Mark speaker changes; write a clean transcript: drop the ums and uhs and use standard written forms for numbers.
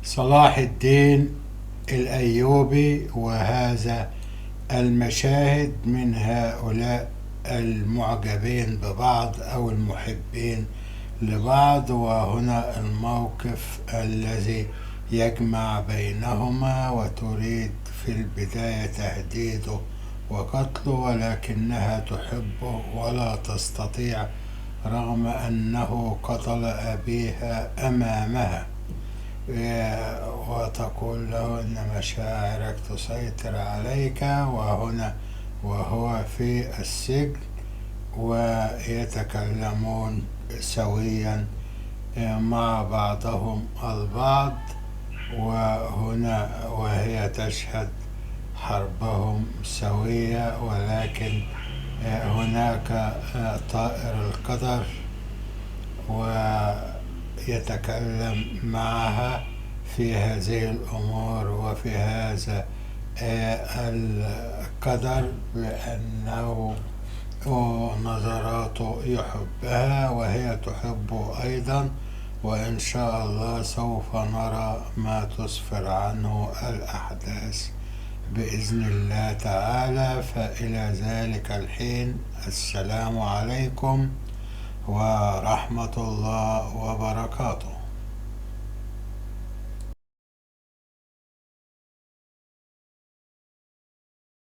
Speaker 1: صلاح الدين الأيوبي. وهذا المشاهد من هؤلاء المعجبين ببعض أو المحبين لبعض، وهنا الموقف الذي يجمع بينهما، وتريد في البداية تهديده وقتله، ولكنها تحبه ولا تستطيع رغم أنه قتل أبيها أمامها، وتقول له أن مشاعرك تسيطر عليك. وهنا وهو في السجن ويتكلمون سويا مع بعضهم البعض، وهنا وهي تشهد حربهم سوية، ولكن هناك طائر القدر ويتكلم معها في هذه الأمور وفي هذا القدر، لأنه نظراته يحبها وهي تحبه أيضا، وإن شاء الله سوف نرى ما تسفر عنه الأحداث بإذن الله تعالى. فإلى ذلك الحين، السلام عليكم ورحمة الله وبركاته.